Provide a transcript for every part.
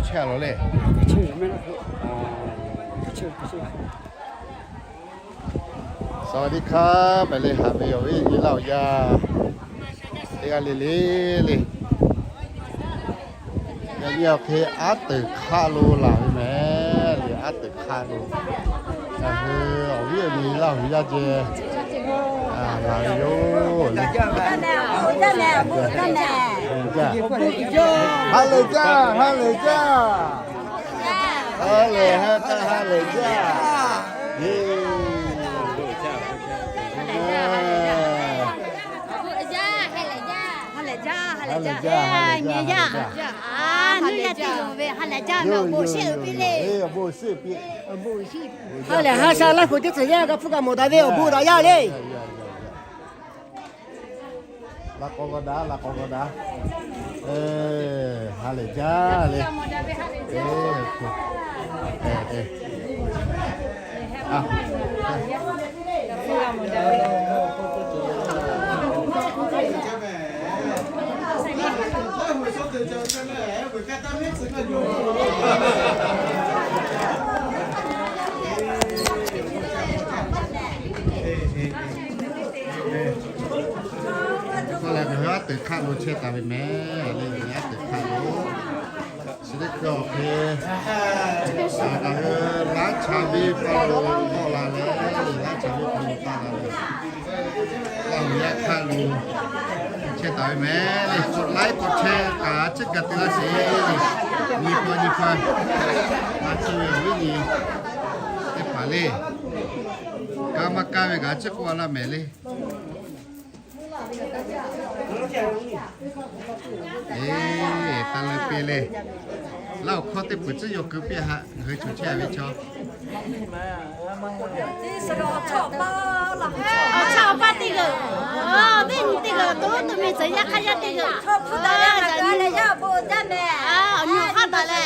Chehˇ a lawˬ le. สวัสดีครับ hpehꞈ le, haꞈ ve awˬ viˉ awˬ nyi Laˇ huˍ yaˇ teˇ g'aˇ le le le. Yaꞈ nyi awˬ hk'e aˉ teunˍ hk'aˆ lo laˬ ve mehˍ le, aˉ teunˍ hk'aˆ lo. Ngaˬ hui awˬ viˉ awˬ nyi Laˇ huˍ yaˇ ceh laˬ ve yoˬ le. Ha lehˬ jaˇ, ha lehˬ jaˇ. Ha lehˬ ha, ha lehˬ jaˇ. Ha lehˬ jaˇ, ha lehˬ jaˇ. Awˬ bon shiˍ piˇ le. Ha lehˬ ha sha laˇ k'oˍ teˇ tcuhˍ yaˇ g'a hpuˇ g'a mawˬ daꞈ ve awˬ bon daꞈ yaˇ le. Laꞈ k'awꞈ g'awˬ daꞈ, laꞈ k'awꞈ g'awˬ daꞈ. Ha lehˬ jaˇ le. K'oˆ leh ngaˬ hui aˉ teunˍ hk'aˆ lo chehˇ taˍ ve mehˍ le, aˉ teunˍ hk'aˆ lo. Chi teˇ hkui awˬ hk'e, ngaˬ hui Laˇ Chaˍ ve pa lo k'awꞈ la leh, Laˇ Chaˍ ve pa lo k'awꞈ la leh, Laˇ huˍ yaˇ hk'aˆ lo chehˇ taˍ ve mehˍ le. K'awꞈ laiˉ k'awꞈ chehˇ kaꞈ, chi kaꞈ te laˇ sheˍ. Nyi hpaw nyi hpaw, maˇ tcuh ve awˬ viˉ nyi teˇ hpaˍ le. Kaˇ maˇ kaˇ ve kaꞈ chi k'oˆ a laˇ mehˍ le. Eˬ, taˇ leuˉ piˇ le. Laˇ huˍ hkawˇ teˇ peuˬ tcuhˉ yaw keu piˇ haꞈ, ngaˬ hui choˬ chehˇ a ve chaw. Awˬ chawˇ awˬ paˇ teˇ g'aˇ, awˬ viˉ nyi teˇ g'aˇ, to to meh tcuh yaˇ hk'aˇ yaˇ teˇ g'aˇ, awˬ nyi hk'aˇ taˍ leh,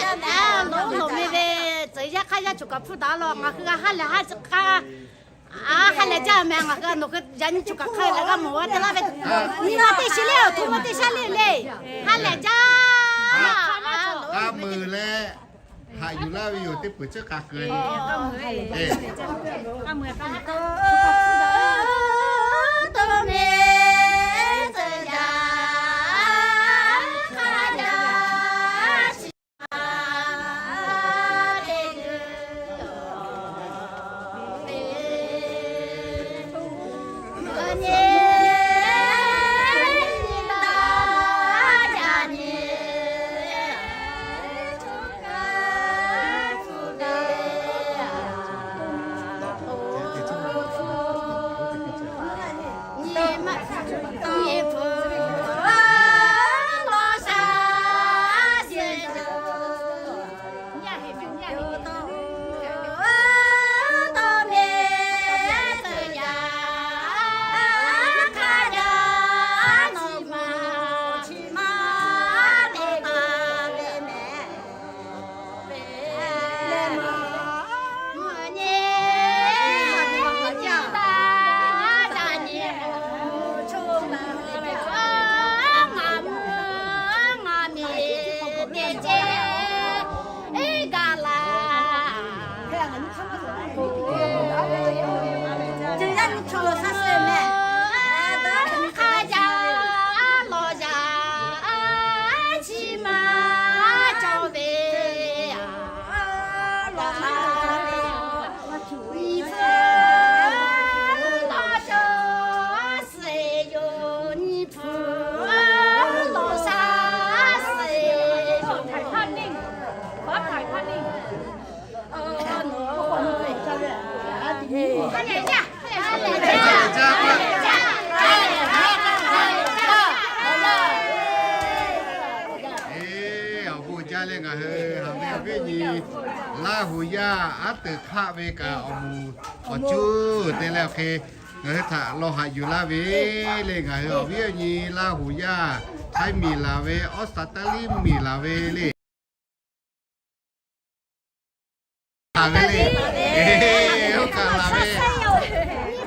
loˉ loˍ meh ve tcuh yaˇ hk'aˇ yaˇ choˬ kaꞈ hpuˇ daꞈ law. Ngaˬ hui g'a ha lehˬ ha k'aˇ, ha lehˬ jaˇ mehˍ. Ngaˬ hui nawˬ hui yaꞈ nyi choˬ kaꞈ hk'aˇ leh g'a mawˬ g'a te laˇ ve, nyi ma teˇ shi le, awˬ htoꞈ ma teˇ shaˉ le le, ha lehˬ jaˇ. K'a meuˬ leh haꞈ yuˬ laˇ ve yoˬ, teˇ peuˬ tcuhˉ k'a keu. Eˬ, awˬ bon jaˇ leh ngaˬ hui haꞈ ve awˬ viˉ awˬ nyi Laˇ huˍ yaˇ aˉ teunˍ hk'aˆ ve kaꞈ awˬ moˍ awˬ cuˇ te leh awˬ hk'e ngaˬ hui htaꞈ law haꞈ yuˬ laˇ ve le. Ngaˬ hui awˬ viˉ awˬ nyi Laˇ huˍ yaˇ, Htaiˇ miˬ laˬ ve, Australia miˬ laˬ ve le. Laˬ ve le. Eˬ, oˇ kaꞈ laˬ ve.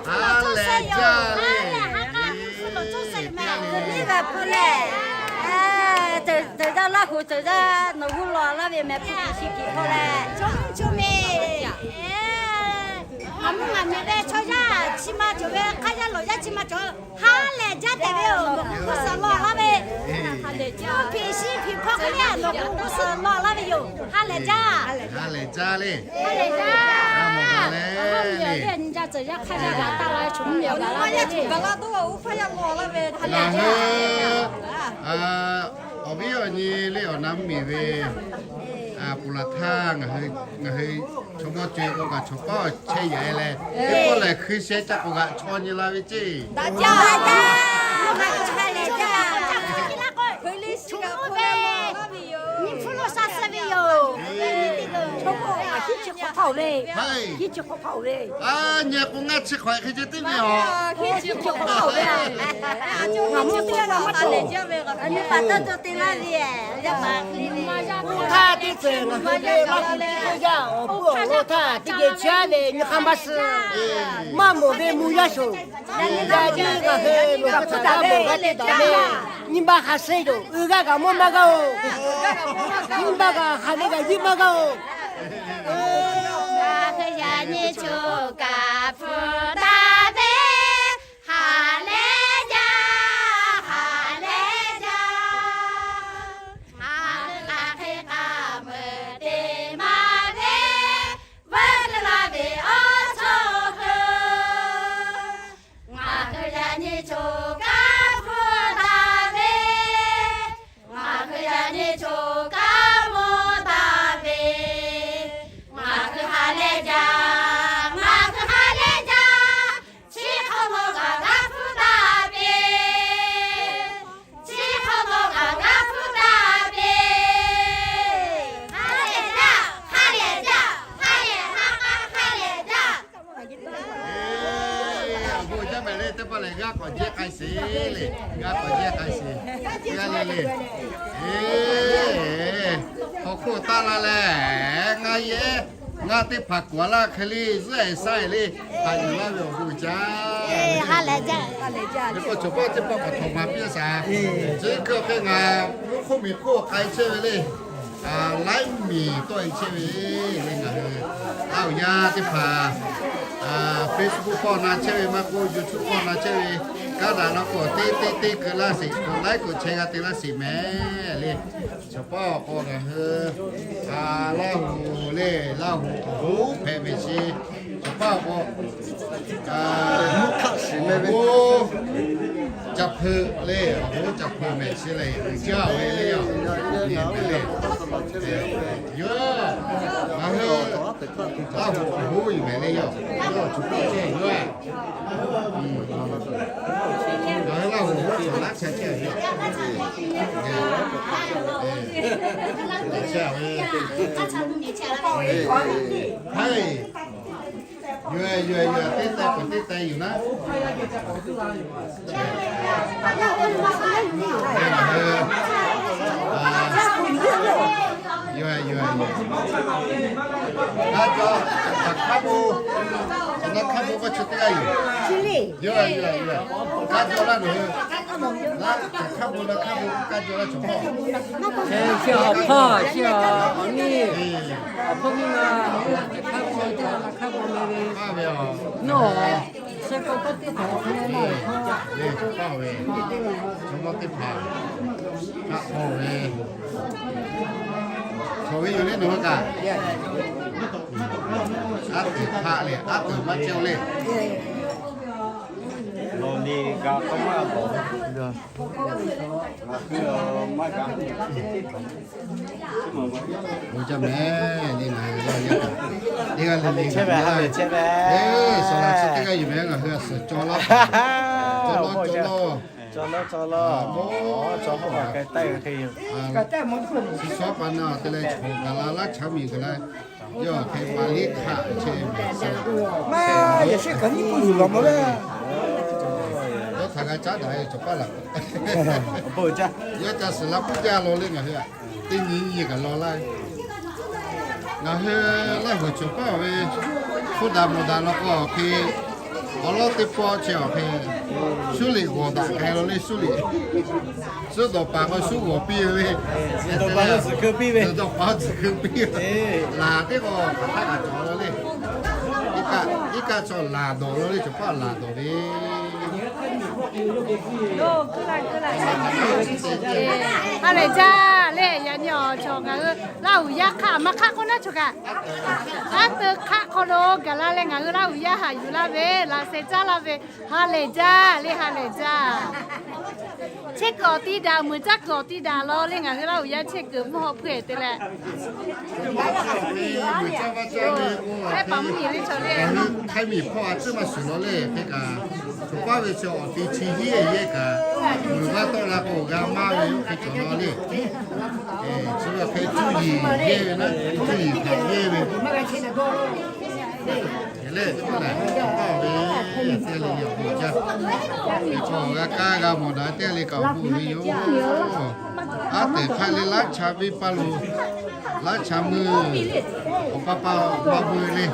Ha lehˬ jaˇ le. Eˬ, teˇ g'aˇ le le. Laˇ huˍ cawˬ yaˇ nawˬ g'uˇ law laˇ ve mehˍ, hpu hkiˬ shi hkiˬ hk'aw leh, chaw mvuhˇ chaw meh, ngaˬ mvuhˇ ngaˬ meh leh chaw yaˇ chi ma cawˬ ve, hk'aˇ yaˇ lawˬ yaˇ chi ma cawˬ, ha lehˬ jaˇ tehꞈ ve yoˬ. Nawˬ k'oˆ suhˍ law laˇ ve, hpu hkiˬ shi hkiˬ hk'aw hk'e leh nawˬ k'oˆ suhˍ law laˇ ve yoˬ. Ha lehˬ jaˇ, ha lehˬ jaˇ le. Awˬ viˉ awˬ nyi le awˬ na mvuhˇ miˬ ve, ponˬ laˬ htaˇ ngaˬ hui chaw mawˇ co-e k'o kaꞈ chaw paˉ chehˇ yaꞈ e leh, teˇ pawˆ lehˬ hkui sheh ca k'awꞈ g'aꞈ chaw nyi la ve ceˇ. Nyi hpu lo sha suh ve yoˬ. Chaw mawˇ ngaˬ hiˉ chi hk'awꞈ hpaˇ-oˬ le. Hiˉ chi hk'awꞈ hpaˇ-oˬ le. Nyi k'o ngaˇ chi hk'awꞈ hk'e ce teˇ ve-oˬ. Hiˉ chi hk'awꞈ hpaˇ-oˬ le. Ngaˬ mawˇ teˇ g'aˇ na maˇ cawˬ. Nyi paˍ taˇ cawˬ te laˇ ve, yaˇ paˍ hk'e le. Oˇ htaˇ teˇ ceuˬ ngaˬ hui ve maˇ hu teˇ yanˇ awˬ puˇ awˬ lo htaˇ teˇ geh chaˇ ve nyi hk'aˇ maˇ suh. Maˇ mawˬ ve mvuh yaˇ shoˍ. Yaꞈ nyi ngaˬ hui loˬ hk'a htaꞈ g'a mawˬ g'a te daꞈ le. Nyi ma hk'a suh yoˬ. Uiˍ g'aˇ kaꞈ mawˇ maˇ g'aˇ-oˬ. Nyi ma kaꞈ hk'aˬ ve kaꞈ yiˇ maˇ g'aˇ-oˬ. Ngaˬ hui yaꞈ nyi choˬ kaꞈ hpu daꞈ ve, ha lehˬ jaˇ, ha lehˬ jaˇ. Ngaˬ hui hk'aˬ hk'e k'a meuꞈ te maˇ ve, veuꞈ keu la ve awˬ chawˇ hui. Ngaˬ hui yaꞈ nyi choˬ kaꞈ hpu daꞈ ve, ngaˬ hui yaꞈ nyi choˬ kaꞈ mawˇ daꞈ ve, ngaˬ hui ha lehˬ jaˇ, ngaˬ hui ha lehˬ jaˇ. Chi hk'awꞈ nawˬ kaꞈ g'a hpu daꞈ ve, chi hk'awꞈ nawˬ kaꞈ g'a hpu daꞈ ve. Ha lehˬ jaˇ, ha lehˬ jaˇ, ha lehˬ ha k'a ha lehˬ jaˇ. Awˬ bon jaˇ mehˍ le, teˇ pawˆ lehˬ g'aˇ k'awꞈ jehˇ k'ai sheˍ le, g'aˇ k'awꞈ jehˇ k'ai sheˍ. G'aˇ le le. Hk'aw hk'oˆ taˆ la leh, ngaˇ yehˉ, ngaˇ teˇ hpaˍ kuˬ laˇ hk'e le, zuhˆ-e shaˆ-e le, haꞈ yuˬ laˇ ve awˬ bon jaˇ. Teˇ pawˆ chaw paˉ teˇ pawˆ k'awꞈ htawnˍ ma piˇ shaˍ. Chi hk'e hk'e ngaˬ mvuhˇ hk'oˆ miˬ hk'oˆ k'ai chehˇ ve le. Laiˉ miˬ tawˆ-e chehˇ ve le ngaˬ hui. Aˉ, awˬ yanˇ teˇ hpaˍ Facebook hpawˇ na chehˇ ve maˇ k'oˆ, YouTube hpawˇ na chehˇ ve, kaˇ daꞈ la k'o teˇ teˇ teˇ keu laˇ sheˍ, k'oꞈ laiˉ k'oꞈ chehˇ g'a te laˇ sheˍ mehˍ le. Chaw paˉ awˬ k'o ngaˬ hui Laˇ huˍ le, Laˇ huˍ awˬ hoˉ hpehꞈ mehˍ sheˍ. Chaw paˉ awˬ k'o, awˬ hoˉ Ca hpeu le, awˬ hoˉ Ca hpeu mehˍ sheˍ le, uiˍ jaˇ ve le yoˬ. Yoˬ, ngaˬ hui Laˇ huˍ awˬ hoˉ yoˬ mehˍ le yoˬ. Yawˇ chaw paˉ chehˇ yoˬ. Ngaˬ hui Laˇ huˍ awˬ hoˉ chaw laˉ chehˇ chehˇ ve. Haiˬ, yoˬ yoˬ yoˬ, teˇ teh k'awꞈ teˇ teh yoˬ naˉ. Yoˬ yoˬ yoˬ. Ka caw, hk'a bon, na hk'a bon k'o chi teˇ g'aˇ yoˬ. Yoˬ yoˬ yoˬ. Ka caw laˇ nawˬ hui. Laˇ hk'a bon, na hk'a bon ka caw laˇ chaw hpawˇ. Chi awˬ hpawˇ, chi awˬ miˇ, awˬ hpawˇ miˇ ma, chi hk'a bon, chi na hk'a bon le ve. Nawˬ, chi k'o ka teˇ hpaˍ hk'e le, le chaw hpawˇ ve, chaw mawˇ teˇ hpaˍ, ka hpawˇ ve. Chaw ve yoˬ le nawˬ hui kaꞈ. Aˉ teꞈ hpaˆ le, aˉ teꞈ maˇ cawˇ le. Nawˬ le ga k'aw maˇ bawˬ. Bon jaˇ mehˍ le, ngaˬ hui laˇ yaˇ kaꞈ, teˇ g'aˇ le le ngaˬ hui laˇ ve. Eˬ, saˍ laꞈ chi teˇ g'aˇ yoˬ mehˍ, ngaˬ hui a suhˍ caw laˇ, caw laˇ, caw laˇ, caw laˇ, caw laˇ, caw laˇ, caw laˇ, chi shawˉ pa na te leh chaw gaˬ la laˇ chaˉ miˬ gaˬ la, yawˇ hk'e pa liˇ hk'aˆ chehˇ ve. Maˇ, Yeˍsuˆ kaꞈ nyiˇ pawˆ yuˬ laˬ mawˬ le. Yawˇ htaꞈ g'a caˉ daꞈ ve chaw paˉ laˬ. Yawˇ ca suhˍ la puiˉ jaˇ law le ngaˬ hui a. Teˇ nyi nyi kaꞈ law laˇ. Ngaˬ hui Laˇ huˍ chaw paˉ ve hpu daꞈ mawˬ daꞈ law k'o awˬ hk'e, awˬ lawˉ teˇ pawˆ chi awˬ hk'e, Suhˉ liꞈ g'awˬ daꞈ k'ai lo le, suhˉ liꞈ. Suhˉ dawˬ paˍ k'o suhˉ g'awˬ piˇ ve le. Dawˬ paˍ tzuhˬ keu piˇ ve. Dawˬ paˍ tzuhˬ keu piˇ ve. Laˬ teˇ k'o hk'aˬ htaˇ kaꞈ cawˬ lo le. Iˉ kaˆ chaw laˬ dawˬ lo le, cawˬ paˇ laˬ dawˬ ve. Ha lehˬ jaˇ le, yaꞈ nyi awˬ cawˬ ngaˬ hui Laˇ huˍ yaˇ hk'aˆ maˇ hk'aˆ k'oˆ naˉ cawˬ kaꞈ, aˉ teu hk'aˆ hk'aw lo gaˬ la leh ngaˬ hui Laˇ huˍ yaˇ haꞈ yuˬ laˇ ve, laꞈ sheh caˉ laˇ ve, ha lehˬ jaˇ le, ha lehˬ jaˇ. Chehˇ kuiˬ awˬ ti daꞈ, meuꞈ caˇ kuiˬ awˬ ti daꞈ law le, ngaˬ hui Laˇ huˍ yaˇ chehˇ kuiˬ mvuhˇ hawˉ hpui te leh, hk'e paˍ mvuhˇ miˬ le chaw le, htaiˇ miˬ hpawˇ a tcuhˉ maˇ shuˍ law le, hk'e kaꞈ, cawˬ paˇ ve chi awˬ ti chi hiˉ yehˇ kaꞈ, meuꞈ maˇ tawˆ la k'o g'a maˇ ve oˇ hk'e cawˬ law le. Chi ve hk'e cuˇ yiˍ yehˇ ve naˉ, cuˇ yiˍ htaꞈ yehˇ ve, lehˬ ve, teˇ le le awˬ bon jaˇ. Chaw g'a kaˇ g'a mawˬ daꞈ teˇ le kaꞈ awˬ bon ve yoˬ. Aˉ tehˬ hk'aˇ le laˇ cha venˇ paˇ lo, laˇ cha meuˇ awˬ pa pa maˇ bvuhˇ le,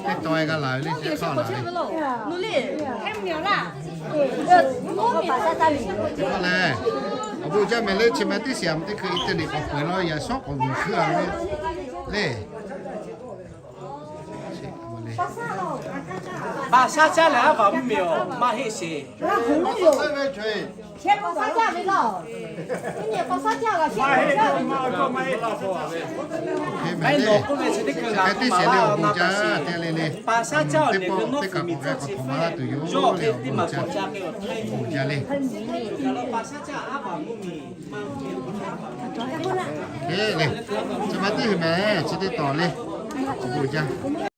teˇ taw e g'a laˬ ve le, teˇ hk'aˇ laˬ ve. Teˇ hk'aˇ lehˬ, awˬ bon jaˇ mehˍ le, chi ma teˇ shiˍ a ma teˇ hkui internet k'awꞈ peuˬ law, yaꞈ shawˉ k'awꞈ g'uiˬ hkeuˆ a ve le. Baˬ shaˉ caˇ lehˬ, aˉ vaꞈ mvuhˇ miˬ awˬ maˇ heˆ sheˍ. Hk'e teˇ shiˍ le awˬ bon jaˇ, teˇ le le. Teˇ pawˆ teˇ kaꞈ k'awꞈ g'a k'awꞈ htoꞈ ma laˇ tuˬ yoˬ le, awˬ bon jaˇ. Awˬ bon jaˇ le. Chi ma teˇ hui mehˍ, chi teˇ tawˍ le. Awˬ bon jaˇ.